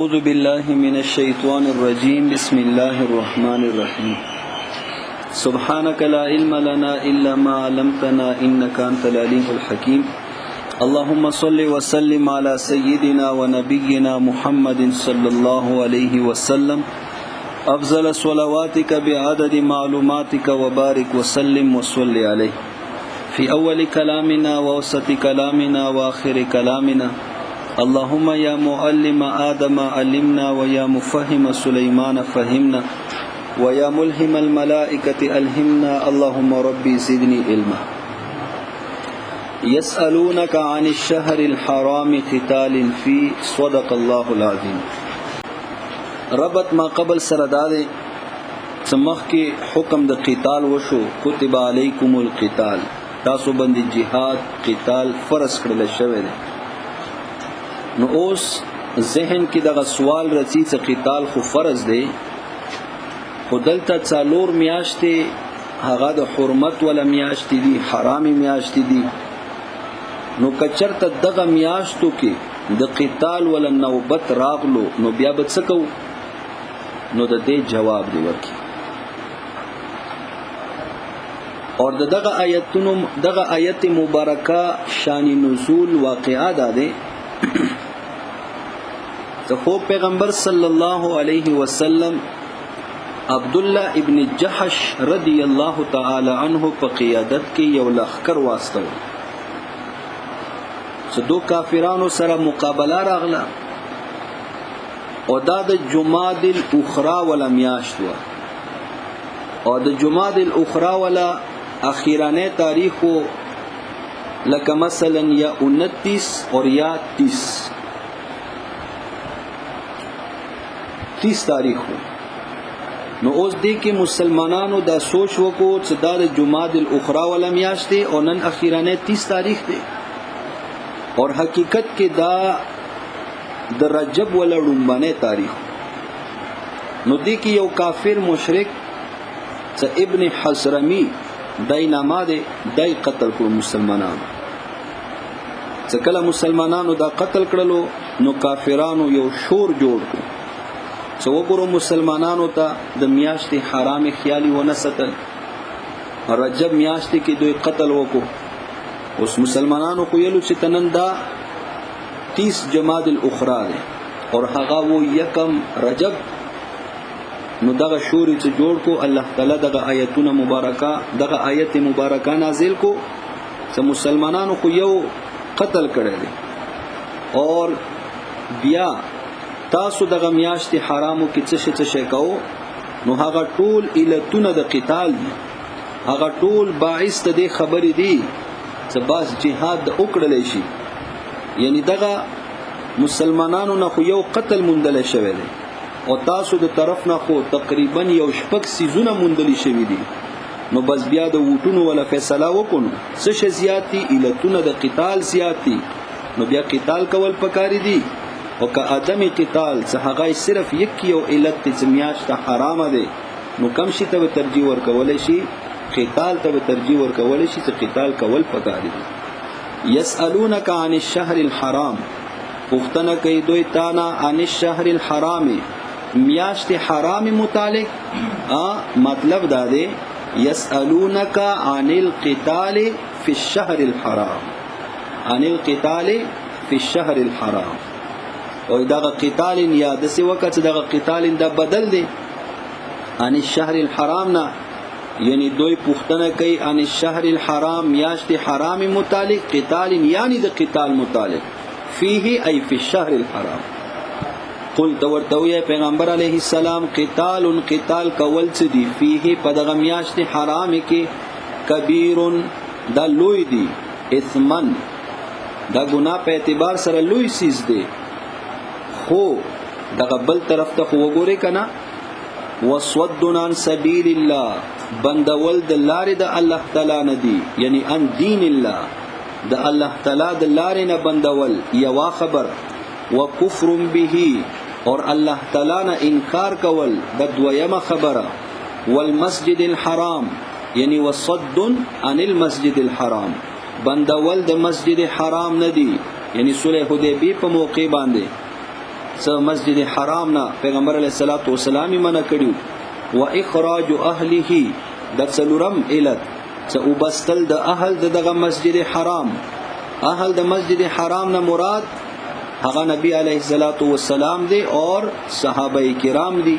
أعوذ بالله من الشيطان الرجيم. بسم الله الرحمن الرحيم. سبحانك لا علم لنا إلا ما علمتنا إنك أنت العليم الحكيم. اللهم صل وسلم على سيدنا ونبينا محمد صلى الله عليه وسلم. أفضل صلواتك بعدد معلوماتك وبارك وسلم وصل عليه في أول كلامنا ووسط كلامنا وآخر كلامنا. اللهم يا معلم آدم علمنا، ويا مفهم سليمان فهمنا، ويا ملهم الملائكة ألهمنا. اللهم ربي زدني علما. يسألونك عن الشهر الحرام قتال فيه. صدق الله العظيم. ربط ما قبل سره دا دی چې مخکې حکم د قتال وشو، کتب علیکم القتال، تاسو باندې جهاد قتال فرض کړل شوی دی. نو اوس ذهن کې دغه سوال رچی چې قتال خو فرض دی، خو دلته څلور میاشتې هغه د حرمت ولا میاشتې دي، حرامې میاشتې دي. نو که چرته دغه میاشتو کې د قتال ولا نوبت راغلو نو بیا به څه کوو؟ نو د دې جواب دی ورکي. اور د دغه آیتونو دغه آیت مبارکه شان نزول واقعا ده دی ته خو پیغمبر صلی الله علیه وسلم عبد الله ابن جحش رضی الله تعالی عنہ په قیادت کې یو لخر واستو چې دو کافرانو سره مقابله راغله، او دا د جماد الاخرى ولا میاشت وه، او د جماد الاخرى ولا اخیرانه تاریخ لکه مثلا یا 29 اور یا 30 تاریخ وو. نو اوس دې کې مسلمانانو دا سوچ وکړو چې دا د جماد الاخرى ولا میاشت دی او نن اخیرانه 30 تاریخ دی، اور حقیقت کې دا د رجب ولا ړومبنه تاریخ. نو دې کې یو کافر مشرک چې ابن حضرمی دای نامه دی، دای قتل کړو مسلمانانو. چې کله مسلمانانو دا قتل کړلو نو کافرانو یو شور جوړ کړو چې وګورو مسلمانانو ته د میاشتې حرامې خیالي ونه ستل، رجب میاشتې کې دوی قتل وکړو. اوس مسلمانانو خو یلو چې تنن دا 30 جماد الاخرى دی اور هغه و یکم رجب. نو دغه شوري چې جوړ کو الله تعالی دغه آیتونه مبارکه دغه آیت مبارکه نازل کو چې مسلمانانو خو یو قتل کړی دی، اور بیا تاسو دغه میاشتې حرامو کې څه شي څه شي کوو، نو هغه ټول علتونه د قتال دي، هغه ټول باعث د دې خبرې دي چې بس جهاد د وکړلی شي. یعنی دغه مسلمانانو نه خو یو قتل موندلی شوی دی، او تاسو د طرف نه خو تقریبا یو شپږ سیزونه موندلی شوي دي. نو بس بیا د ووټونو ولا فیصله وکړو څه شی زیات دي، علتونه د قتال زیات دي، نو بیا قتال کول پکاري دي. او که عدم قتال څه هغه صرف یک یو علت دی چې میاشت حرامه دی، نو کم شي ته به ترجیح ورکولی شي، قتال ته به ترجیح ورکولی شي چې قتال کول پکاري دي. یسألونک عن الشهر الحرام، پوښتنه کوي دوی تانا عن الشهر الحرام، میاشت حرام متعلق. مطلب دا دی یسألونک عن القتال فی الشهر الحرام، عن القتال فی الشهر الحرام. او دغه قتال یا داسې وکړه چې دغه قتال دا بدل دی عن الشهر الحرام نه، یعنی دوی پوښتنه کوي عن الشهر الحرام میاشت حرام متعلق، قتال یعنی د قتال متعلق، فيه ای فی الشهر الحرام. قل ورته وایه پیغمبر علیه السلام قتال قتال کول څه دي، فيه په دغه میاشت حرام کې، کبیر دا لوی دی، اثمن دا ګناه په اعتبار سره لوی څیز دی، خو دغه بل طرف ته خو وګورئ که نه، وصد عن سبیل الله، بندول د لارې د الله تعالی نه دی، یعنی عن دین الله، د الله تعالی د لارې نه بندول یوه خبر، وکفر به اور الله تعالی نه انکار کول د دویمه خبره، والمسجد الحرام یعنی وصد عن المسجد الحرام، بندول د مسجد حرام نه دی، یعنی صلح حدیبی په موقع باندې څه مسجد حرام نه پیغمبر علیه الصلاۃ والسلام منع کړیو. و اخراج اهله، د څلورم علت څه وبستل د اهل د دغه مسجد حرام. اهل د مسجد حرام نه مراد هغه نبی علیه الصلاۃ والسلام دی اور صحابه کرام دی.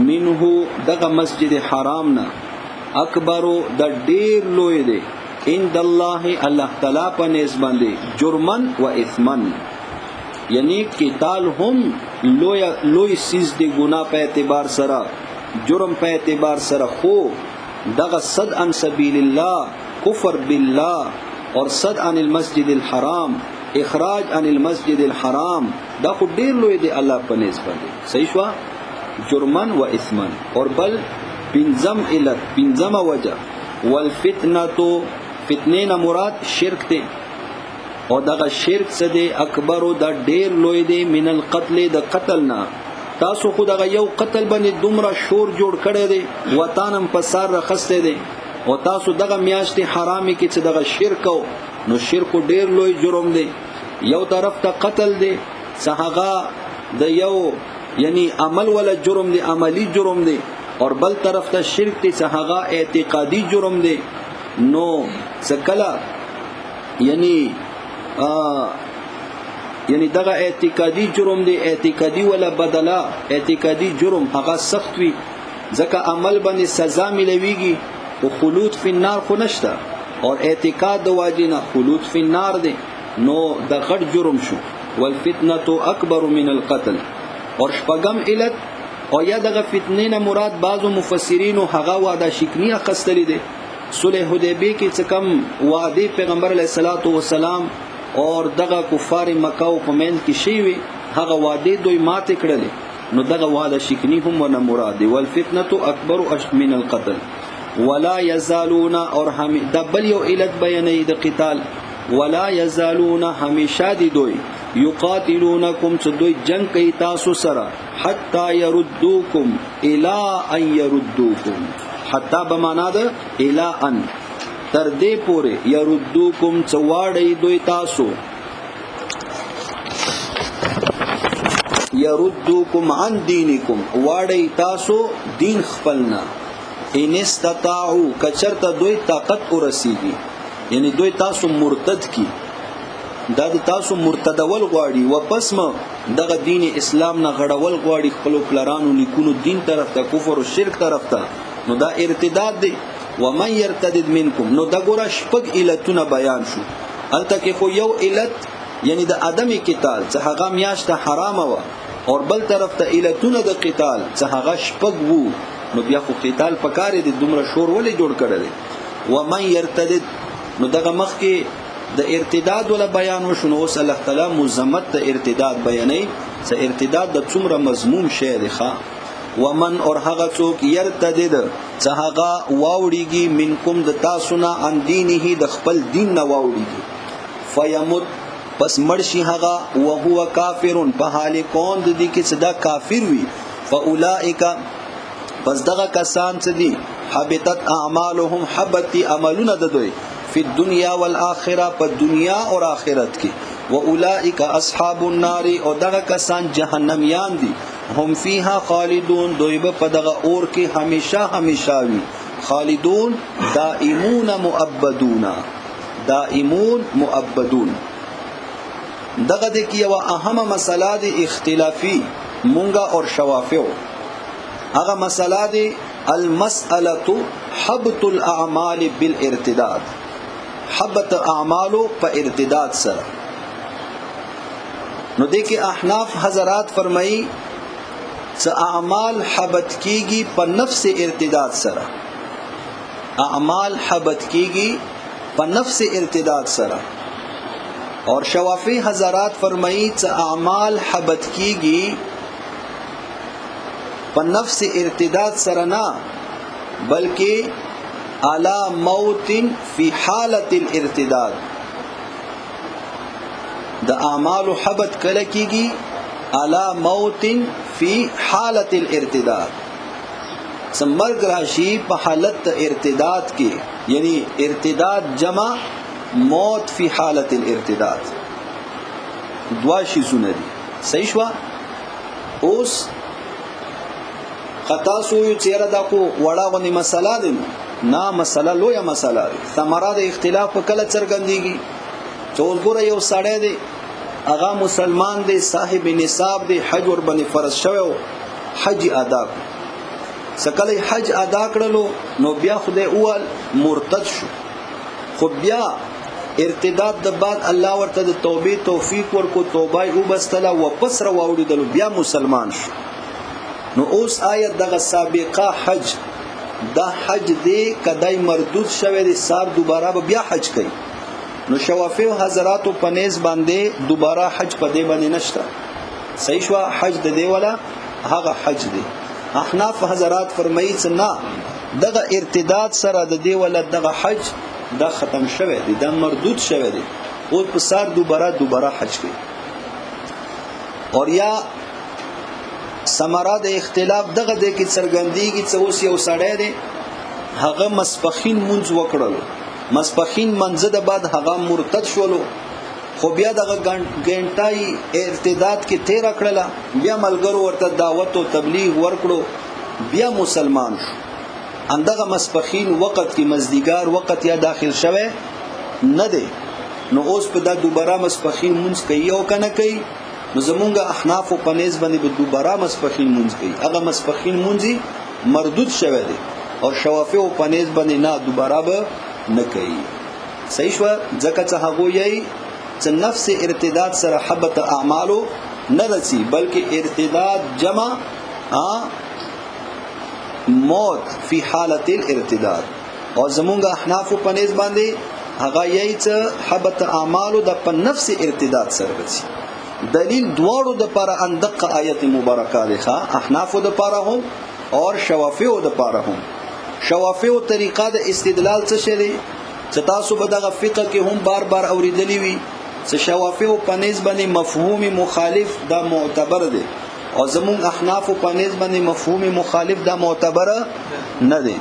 منه دغه مسجد حرام نه اکبر، د ډیر لوی دی عند الله، الله تعالی په نس باندې جرمن و اثمن، یعنی قتال هم لوی لوی سیز دی ګنا په اعتبار سره، جرم په اعتبار سره، خو دغه صد عن سبیل الله، کفر بالله اور صد عن المسجد الحرام، اخراج عن المسجد الحرام، دا خو ډیر لوی دی الله په نس باندې. صحیح شو، جرمن و اثمن. اور بل پنځم علت، پنځم وجه والفتنه، فتنه نه مراد شرک دی، او دغه شرک څه دی؟ اکبر، دا ډیر لوی دی من القتل، د قتل نه. تاسو خو دغه یو قتل باندې دومره شور جوړ کړی دی، وطنم په سر رخصته دی، او تاسو دغه میاشتې حرامې کې چې دغه شرک او نو شرک ډیر لوی جرم دی. یو طرف ته قتل دی څه هغه د یو یعنی عمل ولا جرم دی، عملی جرم دی، اور بل طرف ته شرک دی څه هغه اعتقادي جرم دی. نو څه کله یعنی یعنی دغه اعتقادي جرم دی، اعتقادي ولا بدلا اعتقادي جرم هغه سخت وي، ځکه عمل باندې سزا ملويږي او خلود فی النار خو نشته، اور اعتقاد د واجب نه خلود فی النار دی، نو د غټ جرم شو. والفتنه اکبر من القتل. اور شپږم علت، او یا دغه فتنې نه مراد بعضو مفسرینو هغه وعده شکنی اخستلې ده. صلح حدیبیه کې څه کم وعده پیغمبر علیه الصلاۃ والسلام اور دغه کفار مکه او په منځ کې شی وي، هغه وعده دوی ماته کړلې، نو دغه وعده شکنی هم ونه مراد دی. والفتنه اکبر من القتل. ولا یزالون، اور هم د بل یو علت بیانې د قتال، ولا یزالون همیشه دی دوی یقاتلونکم، چې دوی جنگ کوي تاسو سره، حتا يردوکم الی ان يردوکم، حتا بمانا ده الی ان، تر دې پورې يردوکم چې واړی دوی تاسو، يردوکم عن دینکم، واړی تاسو دین خپلنا، ان استطاعوا، کچرته دوی طاقت ورسیږي، یعنی دوی تاسو مرتد کی، دا د تاسو مرتدول غواړي، واپس ما دغه دین اسلام نه غړول غواړي خپل پلرانو نیکونو دین طرف ته، کفر او شرک طرف ته، نو دا ارتداد دی. ومن يرتدد منکم، نو دا ګوره شپږ علتونه بیان شو. الته کې خو یو علت یعنی د عدم قتال چې هغه میاشت حرامه وه، اور بل طرف ته علتونه د قتال چې هغه شپږ وو، نو بیا خو قتال پکار دی، دومره شور ولې جوړ کړی دی؟ ومن يرتدد، نو دغه مخکې د ارتداد ولا بیان وشو، نو اوس الله تعالی مزمت د ارتداد بیانوي چې ارتداد د څومره مضموم شی دی. ښه، ومن، اور هغه څوک يرتدد چې هغه واوړيږي منکم د تاسو نه، عن دینه، د خپل دین نه واوړيږي، فیمت، پس مړ شي هغه، وهو کافر، په حال کون د دې کې چې دا کافر وي، فاولئک، پس دغه کسان چې دي، حبطت اعمالهم، حبط عملونه د دوی، فی الدنیا والآخرہ، په دنیا اور آخرت کې، واولئک اصحاب النار، او دغه کسان جهنميان دي، هم فیها خالدون، دوی به په دغه اور کې همیشه همیشه وي. خالدون دائمون مؤبدون، دائمون مؤبدون. دغه د کې یو اهمه مسله دی اختلافي مونږه اور شوافیو، هغه مسله دی المسأله حبط الاعمال بالارتداد، حبط اعمال په ارتداد سره. نو دې کې احناف حضرات فرمایي چې اعمال حبط کیږي په نفس ارتداد سره، اعمال حبط کیږي په نفس ارتداد سره. اور شوافی حضرات فرمایي چې اعمال حبط کیږي په نفس ارتداد سره نه، بلکې علی موت فی حالت الارتداد. د اعمال حبط کله کیږي؟ علی موت فی حالت الارتداد، سمرګ راشي په حالت ارتداد کې، یعنی ارتداد جمع موت فی حالت الارتداد، دوا شیزونه دي. صحیح شو؟ اوس خطا سو یو چیرې دا کو وړه غونې مسله ده، نه مسله لویه مسله ده. ثمره د اختلاف په کله څرګندېږي چې اوس ګوره یو سړی دی، هغه مسلمان دی، صاحب نصاب دی، حج ور باندې فرض شوی، حج ادا کړ. سکله حج ادا کړلو نو بیا خدای اول مرتد شو، خو بیا ارتداد د بعد الله ورته د توبې توفیق ورکو، توبه یې وبستله، واپس را واوړېدلو، بیا مسلمان شو. نو اوس آیا دغه سابقه حج دا حج دی کدای مردود شوی دی، سار دوباره به بیا حج کوي؟ نو شوافی حضراتو په نيز باندې دوباره حج په دې باندې نشته. صحیح شو، حج د دی ولا هغه حج دی. احناف حضرات فرمایي چې نه، دغه ارتداد سره د دی ولا دغه حج دا ختم شوی دی، دا مردود شوی دی، او په سار دوباره حج کوي. اور یا ثمره د اختلاف دغه دی کې څرګندېږي چې اوس یو سړی دی، هغه مسپخین منځ وکړلو، مسپخین منځ د بعد هغه مرتد شولو، خو بیا دغه ګنټای ارتداد کې تیر کړله، بیا ملګرو ورته دعوت او تبلیغ ورکړو، بیا مسلمان شو. اندغه مسپخین وخت کې مزدیګار وخت یا داخل شوه نه دی، نو اوس په دا دوباره مسپخین منځ کوي او کنه کوي؟ نو زمونږ احناف په نيز باندې به دوباره مسپخین منځ کوي، هغه مسپخین منځ مردود شوه دی، او شوافی په نيز باندې نه، دوباره به نه کوي. صحیح شو، ځکه چې هغه یې چې نفس ارتداد سره حبت اعمالو نه رسی، بلکې ارتداد جمع موت فی حالت الارتداد. او زمونږ احناف په نيز باندې هغه یې چې حبت اعمالو د په نفس ارتداد سره رسی. دلیل دواړو د پاره اندق آیت مبارکه ده، احناف د پاره هم اور شوافیو د پاره هم. شوافیو طریقه د استدلال څه شی دی چې تاسو به دغه فقه کې هم بار بار اوریدلی وي چې شوافیو په نيز باندې مفهوم مخالف دا معتبر دی، او زمونږ احناف په نيز باندې مفهوم مخالف دا معتبر نه دی.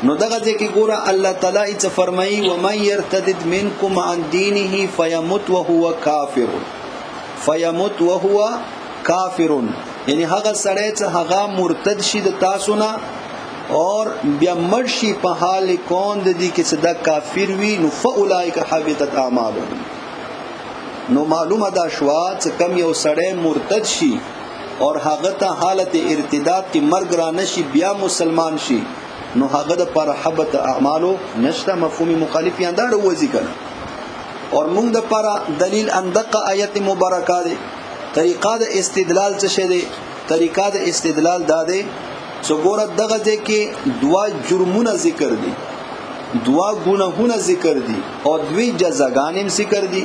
نو دغه ځکه ګوره الله تعالی څه فرمایي، ومن يرتد منکم عن دینه فیمت وهو کافر، فیمت وهو کافر، یعنی هغه سړی چې هغه مرتد شي د تاسو نه اور بیا مړ شي په حال کون د دې کې چې دا کافر وي، نو فاولائک حبطت اعمالهم. نو معلومه دا شوا چې کم یو سړی مرتد شي اور هغه ته حالت ارتداد کې مرګ را نشي بیا مسلمان شي، نو هغه د پر حبط اعمالو نشته. مفهوم مخالف یې اندار وځي کنه. اور موږ د پر دلیل اندق آیت مبارکه ده. طریقه د استدلال څه شه دی؟ طریقه د استدلال دا دی چې ګوره دغه ځای کې دوا جرمونه ذکر دي، دوا ګناهونه ذکر دي، او دوی جزاګانې ذکر دي.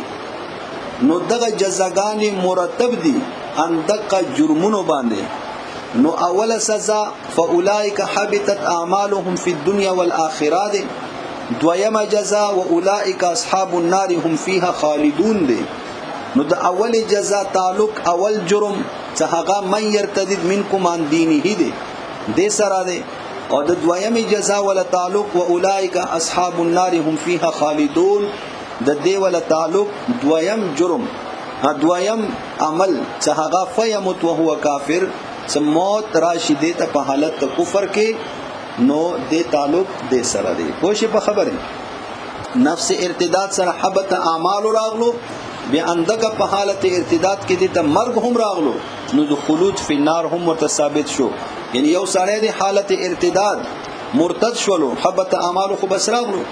نو دغه جزاګانې مرتب دي اندق جرمونو باندې. نو اوله سزا فاولئک حبطت اعمالهم فی الدنیا والآخرة ده. دویمه جزا واولئک اصحاب النار هم فیها خالدون ده. نو د اول جزا تعلق اول جرم چې هغه من يرتد منکم عن دینه ده د سره ده، او د دویمه جزا ولا تعلق واولئک اصحاب النار هم فیها خالدون د دې ولا تعلق دویم جرم دویم عمل چې هغه فیموت وهو کافر، چې موت راشي دې ته په حالت کفر کې، نو دې تعلق دې سره دی. پوه شئ په خبره؟ نفس ارتداد سره حبط اعمال راغلو، بیا اندګه په حالت ارتداد کې دې ته مرګ هم راغلو، نو د خلود فی النار هم ورته ثابت شو. یعنی یو سړی د حالت ارتداد مرتد شولو، حبط اعمال خو بس راغلو،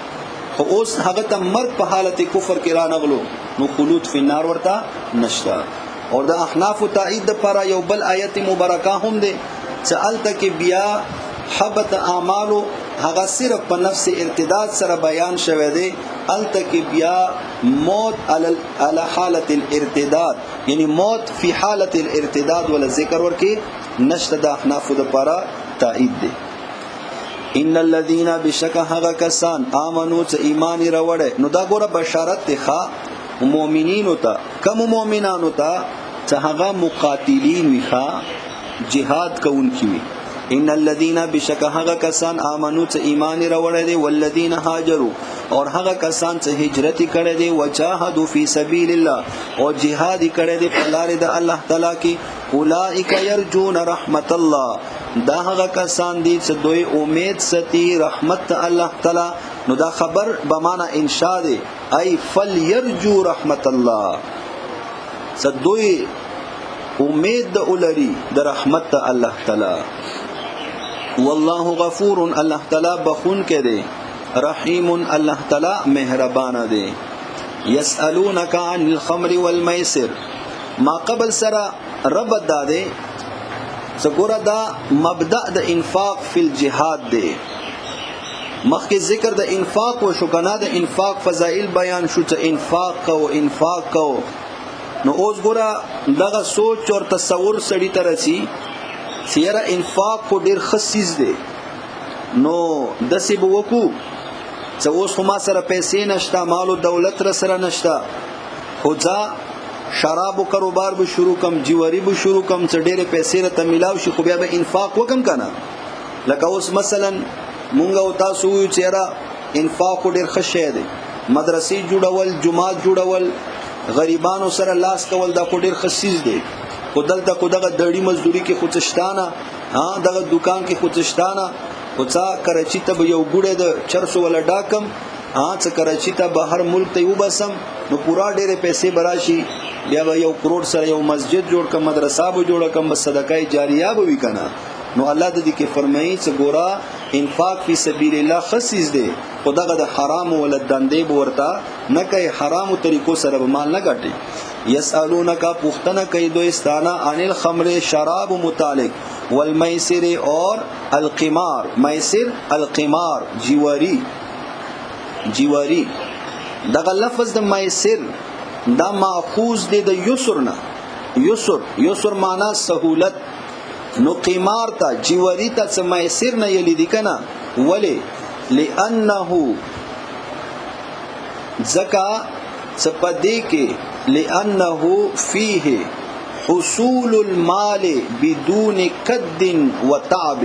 خو اوس هغه ته مرګ په حالت کفر کې رانغلو، نو خلود فی النار ورته نشته. اور د احناف تایید د پاره یو بل آیت مبارکه هم دی چې الته کې بیا حبط اعمالو هغه صرف په نفس ارتداد سره بیان شوی دی. الته کې بیا موت علی حالت الارتداد، یعنی موت فی حالت الارتداد ولا ذکر ورکی نشته. د احناف د پاره تایید دی. ان الذين بشک هغه کسان امنو چې ایمان راوړی، نو دا ګوره بشارت دی ښا مؤمنینو ته، کم مؤمنانو ته چې هغه مقاتلین وي، ښا جهاد کوونکي وي. ان الذين بشک هغه کسان امنو چې ایمان راوړی دی، والذین هاجروا اور هغه کسان چې هجرت کړي دي، وجاهدوا فی سبیل الله، او جهاد کړي دي په لار د الله تعالی کې، اولئک یرجون رحمت الله، دا هغه کسان دي چې دوی امید ستی رحمت الله تعالی. نو دا خبر به معنا انشاء دی، ای فلیرجو رحمت الله، چې دوی امید د اولری د رحمت الله تعالی. والله غفور، الله تعالی بخون کې دی، رحیم، الله تعالی مهربان دی. یسالونک عن الخمر والمیسر، ما قبل سره رب دا دی څګوره دا مبدا د انفاق فی الجهاد دی. مخکې ذکر د انفاق و شو کنه، د انفاق فضائل بیان شو چې انفاق کو انفاق کو. نو اوس ګوره دغه سوچ او تصور سړی ته رسی چې یاره انفاق خو ډیر ښه څیز دی، نو داسې به وکړو چې اوس خو ما سره پیسې نشته، مال او دولت را سره نشته، خو ځه شرابو کاروبار به شروع کم، جیوری به شروع کم، چې ډېرې پیسې راته میلاو شي خو بیا به انفاق وکم که نه. لکه اوس مثلا مونږ او تاسو ویو چې یاره انفاق خو ډېر ښه شی دی، مدرسې جوړول، جومات جوړول، غریبانو سره لاس کول، دا خو ډېر ښه څیز دی، خو دلته خو دغه دړي مزدوري کې خو څه شته نه، دغه دکان کې خو څه شته نه، خو څه کراچي ته به یو ګوړی د چرسو وله ډاکم، څه کراچي ته بهر ملک ته یې وباسم، نو پورا ډېرې پیسې به راشي، بیا به یو کروڑ سره یو مسجد جوړ کم، مدرسه به جوړه کم، بس صدقه جاریه به وي که نه. نو الله د دې کې فرمایي چې ګوره انفاق فی سبیل الله ښه څیز دی، خو دغه د حرامو وله دندې به ورته نه کوي، حرامو طریقو سره به مال نه ګټي. یسالونک، پوښتنه کوي دوی ستانه، عن الخمر، شراب متعلق، والمیسر اور القمار، میسر القمار جیواری، جیواری. دغه لفظ د میسر دا ماخوذ دی د یسر نه، یسر، یسر معنا سهولت. نو قمار ته جیوری ته څه میسر نه یلی دی کنه، ولی لانه زکا څه پدې کې، لانه فيه حصول المال بدون کد وتعب،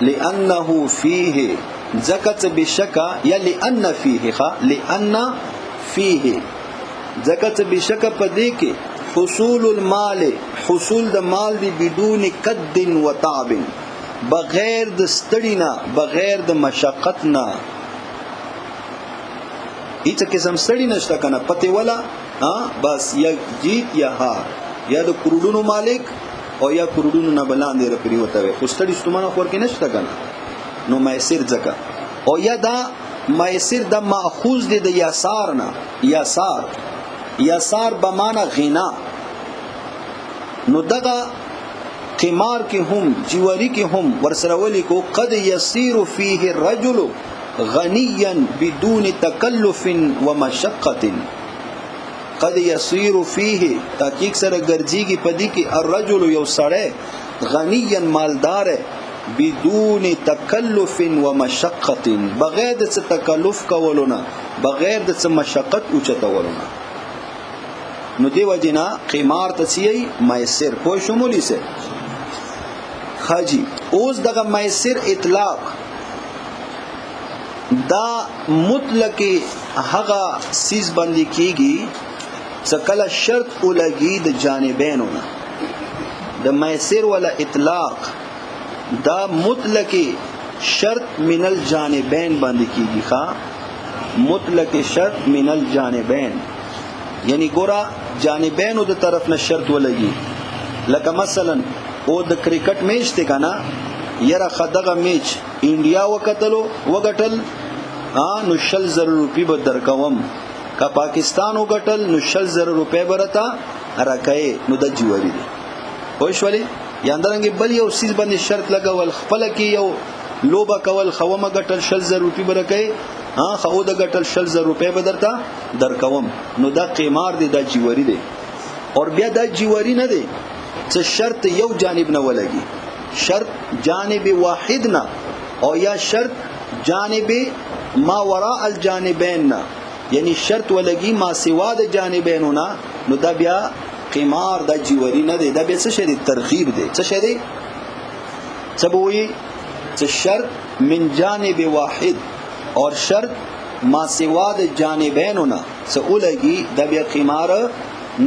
لانه فيه زکه څه بشکا یا لان فيه خا، لان فيه زکه څه بشکا پدې کې حصول المال، حصول د مال دی بدون کد وتعب، بغیر د ستړي نه، بغیر د مشقت نه، هیڅ قسم ستړي نشته کنه، پته ولا بس یا جیت یا هار، یا د کروڑونو مالک او یا کروڑونو نه بلاندې را پریوته وي، خو ستړي ستومانه خور کې نشته کنه. نو میسر ځکه، او یا دا میسر د ماخوذ دی د یسار نه، یسار، یسار به معنا غنا. نو دغه قمار کې هم جیوری کې هم ورسره ولیکو قد یسیر فیه الرجل غنیا بدون تکلف ومشقه، قد یسیر فیه تحقیق سره ګرځيږي پدې کې الرجل یو سړی غنیا مالدار بدون تکلف ومشقه، بغیر د څه تکلف کولو نه، بغیر د څه مشقت اوچتولو نه. نو دی وجنا قمار ته سی میسر پوه شو مولوی صاحب. خاجی اوس دغه میسر اطلاق دا مطلق هغه سیز باندې کیږي چې کله شرط ولګي د جانبینو نه، د میسر ولا اطلاق دا مطلق شرط من الجانبین باندې کیږي. ښا مطلق شرط من الجانبین یعنی ګورا جانبینو د طرف نه شرط ولګي. لکه مثلا او د کرکټ میچ ته کنه، یره خدغه میچ انډیا وکتلو وګټل نو 20,000 روپی به درکوم، که پاکستان وګټل نو 20,000 روپی به راته راکوې. نو د جواري دی پوه شولې. یا اندرنګ بل یو سیز باندې شرط لګول، خپل کې یو لوبه کول، خومه ګټل 20,000 روپی به راکوې، خو د ګټل 20,000 روپی به درته درکوم. نو دا قمار دی، دا جواري دی. اور بیا دا جواري نه دی چې شرط یو جانب نه ولګي، شرط جانب واحد نه، او یا شرط جانب ما وراء الجانبین نه، یعنی شرط ولګي ما سوا د جانبینو نه. نو دا بیا قمار دا جواری نه دی، دا بیا څه شی دی؟ ترغیب دی. څه شی دی؟ څه به وایي؟ چې شرط من جانب واحد اور شرط ما سوا د جانبینو نه څه ولګي، دا بیا قمار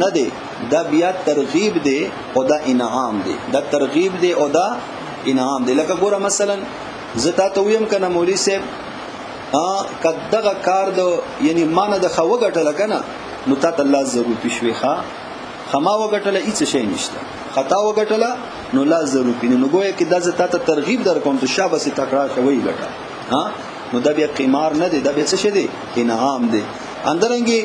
نه دی، دا بیا ترغیب دی او دا انعام دی، دا ترغیب دی او دا انعام دی. لکه ګوره مثلا زه تا ته ویم کنه مولوی صاحب، که دغه کار د یعنی مانه د خو وګټله کنه نو تا ته الله ضرور پښوی، ښا خما وګټله هیڅ شی نشته، خطا وګټله نو لا ضرور پینې. نو ګویا کې دا زه تا ته ترغیب درکوم ته شابه سي تکړه شوی ګټه، ها نو دا بیا قمار نه دی، دا بیا څه شی دی؟ انعام دی. اندرنګي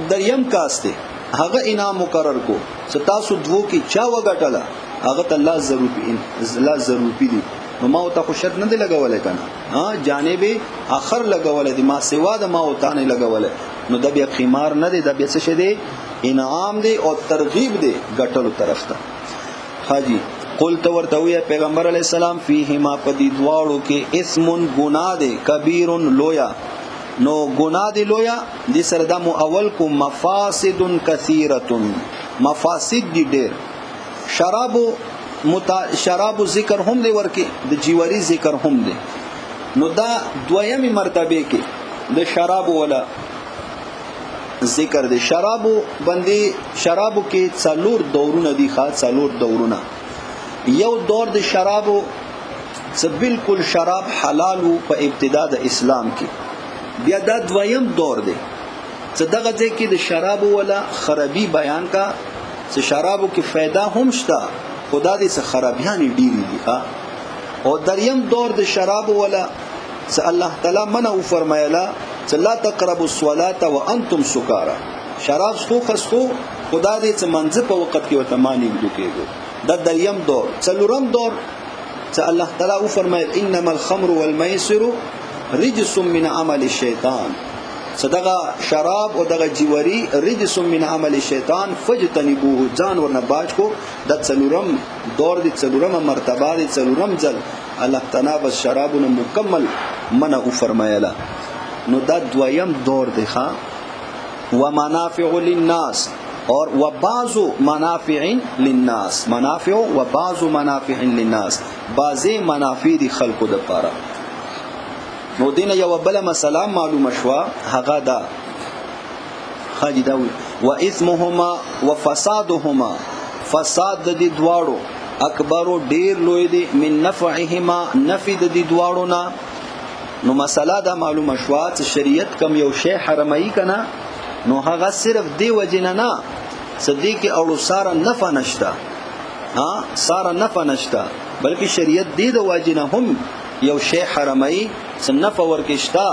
دریم کاس دی، هغه انعام مقرر کو چې تاسو دوو کې چا وګټله هغه ته الله ضرور لا ضرور دي. نو ما ته خو شرط نه دی لګولای کنه، ها جانب اخر لګولای دی، ما سوا د ما او تا نه لګولای، نو دا بیا قمار نه دی، دا بیا څه شی دی؟ انعام دی او ترغیب دی ګټلو طرف ته. حاجی قلت ورته وی پیغمبر علی السلام فیهما پدی دواړو کې اسم گناہ دی کبیر لویا. نو گناہ دی لویا دی سره د مو اول کو مفاسد کثیره، مفاسد دی ډیر. شراب ذکر هم دی ورکه، د جیوری ذکر هم دی. نو دا دویمه مرتبه کې د شراب ولا ذکر دی. شرابو باندې شرابو کې څلور دورونه دي، ښا څلور دورونه. یو دور د شرابو څه بالکل شراب حلال وو په ابتدا د اسلام کې. بیا دا دویم دور دی چې دغه ځای کې د شرابو ولا خرابي بیان کا، چې شرابو کې فایده هم شته خدا دې څه خرابیانې ډېرې دي، ښا. او دریم دور د شرابو ولا چې الله تعالی منع وفرمایله چې لا تقربوا الصلاة وانتم سکارا، شراب څخو خسخو خدا دې چې منځ په وخت کې ورته مانی ګدو کېږي. دا دریم دور. څلورم دور چې الله تعالی وفرمایل انما الخمر والمیسر رجس من عمل الشیطان، چې دغه شراب او دغه جیوری رجس من عمل الشیطان فاجتنبوه، ځان ورنه باج کو. دا څلورم دور دی، څلورمه مرتبه دی، څلورم ځل الله تعالی بس شرابونه مکمل منع وفرمایله. نو دا دویم دور دی، ښا. ومنافع للناس اور وبعض منافع للناس، منافع وبعض منافع للناس، بعضی منافع دی خلقو د پاره. نو دینه یو بل مسله معلومه شوه، هغه دا خاجی دا و اثمهما وفسادهما، فساد د دې دواړو اکبر ډیر لوی دی من نفعهما، نفع د دې دواړو نه. نو مسله دا معلومه شوه چې شریعت کم یو شی حرامي کنه، نو هغه صرف دی وجنه نه چې دې کې اړو ساره نفع نشته، ها ساره نفع نشته، بلکې شریعت دې د وجنه هم یو شی حرامي چې نفع ورکشتا،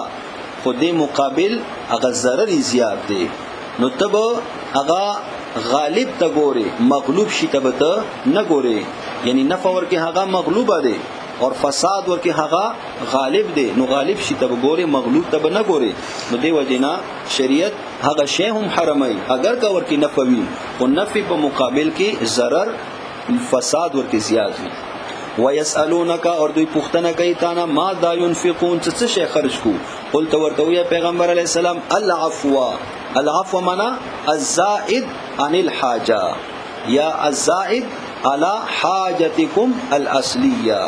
خو دې مقابل هغه ضرر زیات دی. نو تب هغه غالب ته ګوري، مغلوب شي ته به ته نه ګوري. یعنی نفع ورکه هغه مغلوبه دی اور فساد ورکه هغه غالب دی، نو غالب شي ته به ګوري، مغلوب ته به نه ګوري. نو دی وجنه شریعت هغه شی هم حرامي اگر که ورکه نفع وي، خو نفع په مقابل کې ضرر فساد ورکه زیات وي. ويسالونک، اور دوی پوښتنه کوي تانا ما دا ينفقون، څه شي خرج کو؟ قلت ورته وی پیغمبر علی السلام العفو، العفو معنا الزائد عن الحاجه یا الزائد على حاجتکم الاصلیه.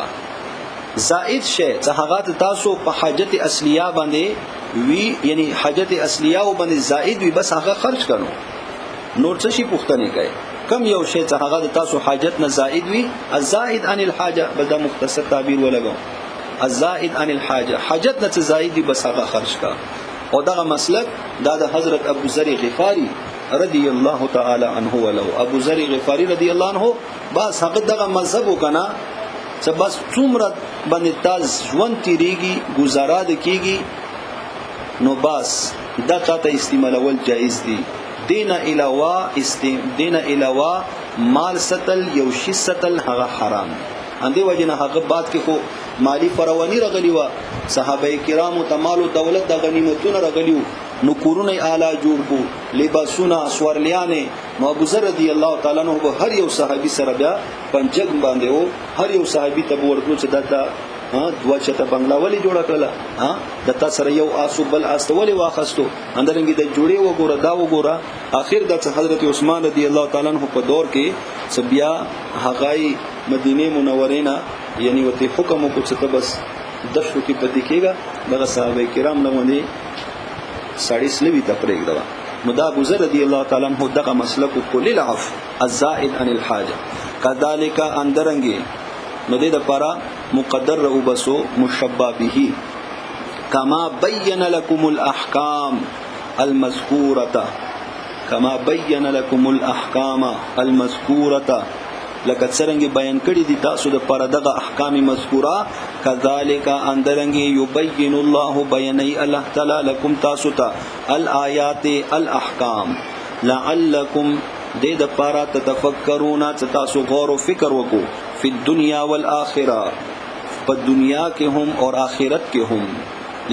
زائد شی چې هغه تاسو په حاجت اصلیه باندې وی، یعنی حاجت اصلیه او باندې زائد وی، بس هغه خرج کړو، نور څه شي پوښتنه کوي؟ کم یو شی چې هغه د تاسو حاجت نه زائد وي، الزائد عن الحاجه، بل دا مختصر تعبیر ولګو، الزائد عن الحاجه، حاجت نه څه زائد وي بس هغه خرج کا. او دغه مسلک دا د حضرت ابو ذر غفاری رضی الله تعالی عنہ ولو، ابو ذر غفاری رضی الله عنه بس هغه دغه مذهب وکنا چې بس څومره باندې تاز ژوند تیریږي، گزاره د کیږي، نو بس دا ته استعمالول جایز دي. دین علاوه دین علاوه مال ستل یو شی ستل هغه حرام. اندی وجنه هغه بعد کې خو مالی فراوانی رغلی و، صحابه کرامو ته مال او دولت د غنیمتونه رغلی، نو کورونه اعلی جوړ کو، لباسونه سورلیانې. نو ابو ذر رضی الله تعالی عنہ به هر یو صحابي سره بیا پنجګ باندې و، هر یو صحابي ته ورتلو چې دا ته دوا چته بنگلا ولی جوړه کړله، ها د تا سره یو آس بل آس ته ولی واخستو، اندرنګي د جوړې وګوره دا وګوره. اخر د حضرت عثمان رضی الله تعالی عنہ په دور کې چې بیا هغه مدینه منورې نه یعنی وته حکم وکړ چې ته بس دشتو کې پاتې کېږه، دغه صحابه کرام نه باندې سړی سلوي ته پرېږده. نو دا ابو ذر رضی الله تعالی عنہ دغه مسلک کو للعف الزائد عن الحاجه. کذالک اندرنګي نو دې د پاره مقدر رو بسو مشبہ به کما بین لكم الاحکام المذکوره، کما بین لكم الاحکام المذکوره، لکه څرنګه بیان کړی دي تاسو د پاره دغه احکام مذکوره. کذالک اندرنګي یبین الله بیانی الله تعالی لكم تاسو ته الآیات الاحکام لعلکم دې د پاره تتفکرون، چې تاسو غور او فکر وکړو، فی الدنیا والآخرہ، په دنیا کې هم اور آخرت کې هم،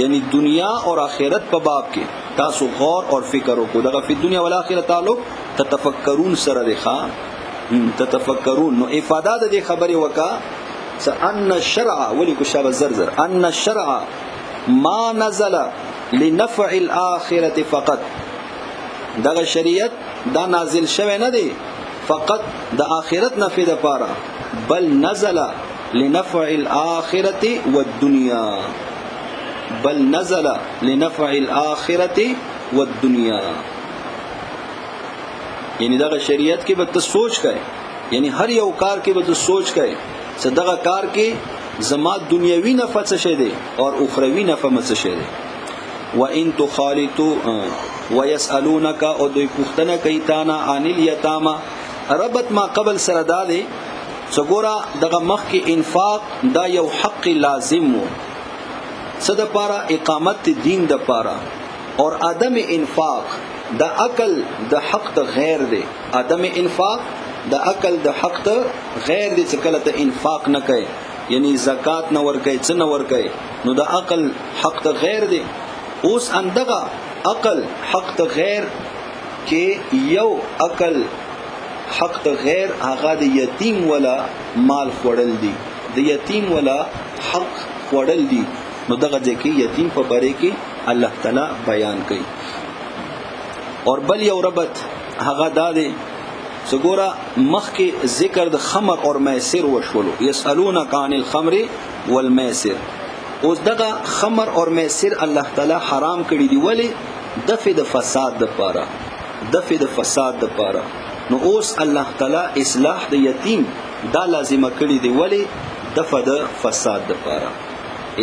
یعنی دنیا اور آخرت په باب کې تاسو غور اور فکر وکړو. دغه فی الدنیا والآخرہ تعلق تتفکرون سره دی. ښا تتفکرون نو افاده د دې خبرې وکا چې ان الشرع ولیکو شابه زر زر، ان الشرع ما نزل لنفع الاخرة فقط، دغه شریعت دا نازل شوی نه دی فقط د آخرت نفع د پاره، بل نزل لنفع الاخرة والدنيا، بل نزل لنفع الاخرة والدنيا. یعنی دغه شریعت کې به ته سوچ کوي، یعنی هر یو کار کې به ته سوچ کوي چې دغه کار کې زما دنیوي نفع څه شی دی اور اخروی نفع څه شی دی. وان تخالطوا ويسالونك، او دوی پوښتنه کوي تانا عن الیتاما، ربط ما قبل سره دا دی چې ګوره دغه مخ کې انفاق دا یو حق لازم وو، څه د پاره؟ اقامت دین د پاره. اور عدم انفاق د عقل د حق ته غیر دی، عدم انفاق د عقل د حق ته غیر دی، چې کله ته انفاق نه کوي، یعنی زکات نه ورکوي، څه نه ورکوي، نو د عقل حق ته غیر دی. اوس اندغه عقل حق ته غیر کې یو عقل حق ته غیر هغه د یتیم ولا مال خوړل دي، د یتیم ولا حق خوړل دي. نو دغه ځای کې یتیم په باره کې الله تعالی بیان کوي. اور بل یو ربط هغه دا دی چې ګوره مخکې ذکر د خمر اور میسر وشولو، یسالونک عن الخمر والمیسر. اوس دغه خمر اور میسر الله تعالی حرام کړی دی، ولی؟ دفع د فساد د پاره، دفع د فساد د پاره. نو اوس الله تعالی اصلاح د یتیم دا لازمه کړی دی، ولی؟ دفع د فساد د پاره.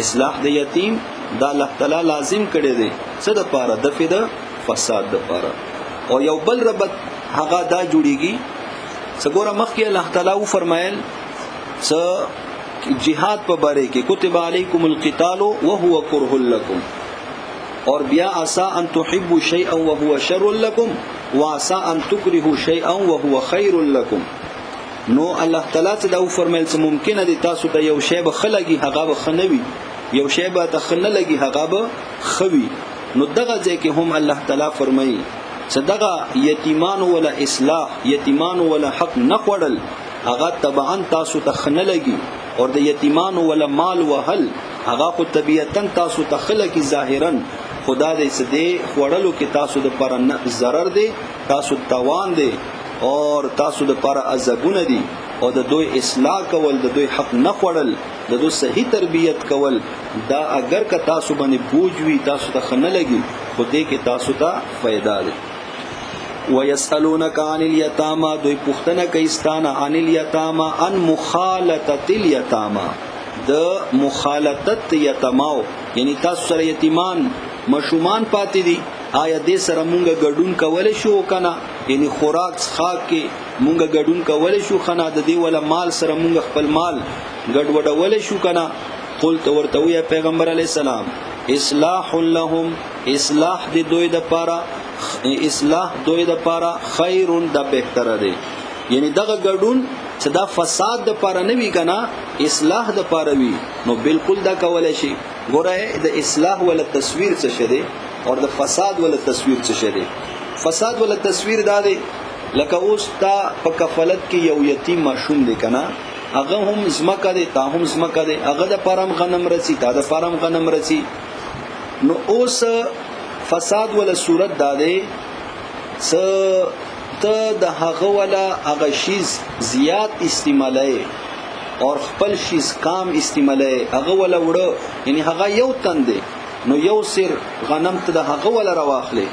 اصلاح د یتیم دا الله تعالی لازم کړی دی، څه د پاره؟ دفع د فساد د پاره. او یو بل ربط هغه دا جوړیږي چې ګوره مخکې الله تعالی و فرمایل چې جهاد په باره کې کتب علیکم القتال وهو کره لکم، اور بیا عسى ان تحبوا شيئا وهو شر لكم وعسى ان تكرهوا شيئا وهو خير لكم. نو الله تعالی ته دا فرمایل چې ممکنه دي تاسو ته یو شی به ښه لګي هغه به ښه نه وي، یو شی به ته ښه نه لګي هغه به ښه وي. نو دغه ځای کې هم الله تعالی فرمایي چې دغه یتیمانو ولا اصلاح، یتیمانو ولا حق نه خوړل هغه طبعا تاسو ته ښه نه لګي، اور د یتیمانو ولا مال وهل هغه خو طبیعتا تاسو ته ښه لګي ظاهرا، خدا دې څه دې خوړلو کې تاسو د پر ضرر دی، تاسو توان دی اور تاسو د پر عذابونه دي. او د دوی اصلاح کول، د دوی حق نه خوړل، د دوی صحیح تربیت کول، دا اگر که تاسو باندې بوج وي تاسو ته ښه نه لګي، خو دې کې تاسو ته فایده ده. ويسألونك عن اليتامى، دوی پوښتنه کوي ستانه عن اليتامى، عن مخالطة اليتامى، د مخالطت یتماو، یعنی تاسو سره یتیمان مشومان پاتې دي، آیا دې سره مونږ ګډون کولی شو کنه؟ یعنی خوراک څښاک کې مونږ ګډون کولی شو کنه؟ د دې ولا مال سره مونږ خپل مال ګډوډولی شو کنه؟ قلت ورته ویا پیغمبر علی السلام، اصلاح لهم، اصلاح د دوی د پاره، اصلاح دوی د پاره خیر، د بهتره دی. یعنی دغه ګډون چې دا فساد د پاره نه وي کنه، اصلاح د پاره وي، نو بالکل دا کولای شي. ګوره د اصلاح ولا تصویر څه شه دی اور د فساد ولا تصویر څه شه دی. فساد ولا تصویر دا دی لکه اوس تا په کفالت کې یو یتیم ماشوم دی کنه، هغه هم زمکه دی، تا هم زمکه دی، هغه د پاره هم غنم رسی، تا د پاره هم غنم رسی. نو اوس فساد ولا صورت دا دی څه ته د هغه ولا هغه شیز زیات استعمالای اور خپل شیز کام استعمالای، هغه ولا وړه، یعنی هغه یو تن دی، نو یو سیر غنم ته د هغه ولا راواخلې،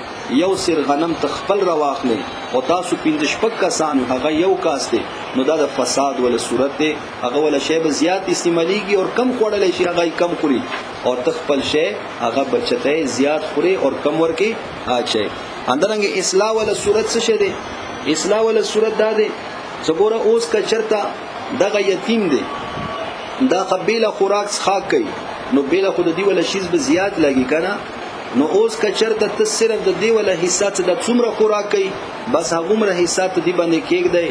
یو سیر غنم ته خپل راواخلې، او تاسو پنځه شپږ کسان هغه یو کاس دی، نو دا د فساد ولا صورت دی. هغه ولا شی به زیات استعمالیږي او کم خوړل شي، هغه کم خوري، او ته خپل شی هغه بچته زیات خوري او کم ورکی اچي. اندرنګ اصلاح ولا صورت څه شه دی؟ اصلاح ولا صورت دا دی چې ګوره اوس که چرته دغه یتیم دی، دا قبیله خوراک څخاک کوي، نو بیله خو د دی ولا شیز به زیات لګي کنه. نو اوس که چرته ته صرف د دی ولا حصہ څه د څومره خوراک کوي، بس هغومره حصہ ته دی باندې کېږدی،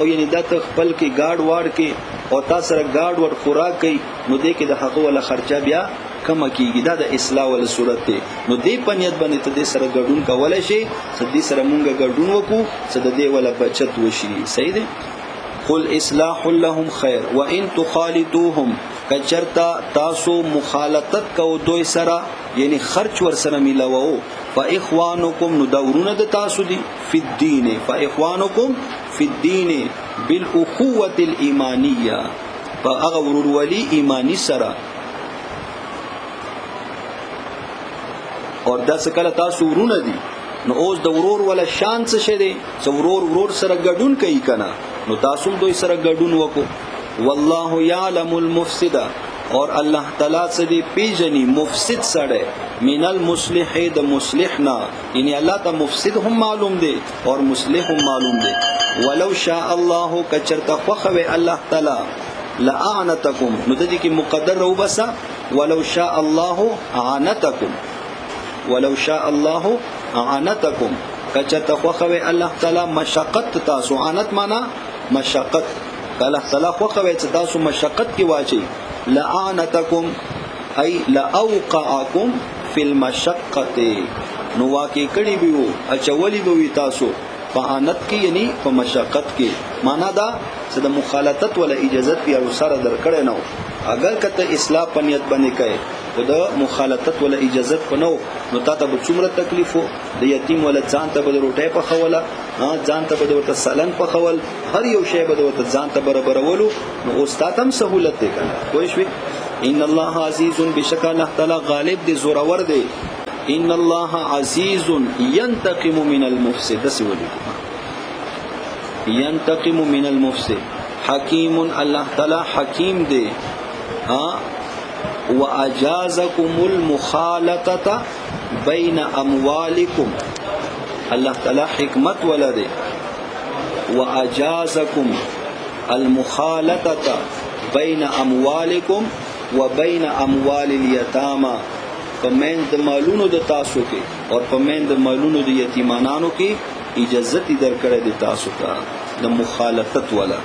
او یعنی دا ته خپل کې گاډ واړ کې او تا سره گاډ وړ خوراک کوي، نو دې کې د هغه ولا خرچه بیا کم کیږي. دا د اصلاح ولا صورت دی. نو دې په نیت باندې ته دې سره ګډون کولای شي، چې دې سره مونږ ګډون وکړو، چې د دې ولا بچت وشي. صحیح دی. قل اصلاح لهم خیر وان تخالطوهم، کچرتا تاسو مخالطت کو دوی سره، یعنی خرچ ور سره ملاوو، فاخوانکم، نو دورونه د تاسو دی، فی الدین، فاخوانکم فی الدین بالاخوه الایمانیه، په هغه ورورولي ایمانی سره. اور دا څه کله تاسو ورونه دي، نو اوس د ورور ولا شان څه شه دی؟ چې ورور ورور سره ګډون کوي کنه، نو تاسو دوی سره ګډون وکړو. والله یعلم المفسد، اور الله تعالی څه دی پیجنی مفسد سره من المصلح د مصلحنا، یعنی الله ته مفسد هم معلوم دی اور مصلح هم معلوم دی. ولو شاء الله، کچرته خوخوي الله تعالی لعنتکم، نو د دې کې مقدر رو بسا ولو شاء الله عنتکم، ولو شاء الله عنتکم، کچرته خوخوي الله تعالی مشقت تاسو، عنت معنا مشقت، الله تعالی خوخوي چې تاسو مشقت کې واچي، لعنتکم ای لاوقعکم فی المشقه، نو واقع کړي به وو، اچولي به وي تاسو په عنت کې، یعنی په مشقت کې. معنا دا چې د مخالطت ولا اجازت بیا سره درکړې نه، اگر کته اصلاح په نیت باندې کوي خو د مخالطت ولا اجازت په نو، نو تا ته به څومره تکلیف وو، د یتیم ولا ځان ته به د روټۍ پخوله، ځان ته به د ورته سلن پخول، هر یو شی به د ورته ځان ته برابرولو، نو اوس تا ته هم سهولت دی کنه. پوه شوې؟ ان الله عزیز، بشک الله تعالی غالب دی، زورور دی. ان الله عزیز ينتقم من المفسد، داسې ولیکو، ينتقم من المفسد. حکیم، الله تعالی حکیم دی. واجازکم المخالطه بین اموالکم، الله تعالی حکمت ولا دی. واجازکم المخالطه بین اموالکم وبین اموال الیتاما، په مین د مالونو د تاسو کې اور په مین د مالونو د یتیمانانو کې اجازه درکړې د تاسو ته د مخالفت ولا.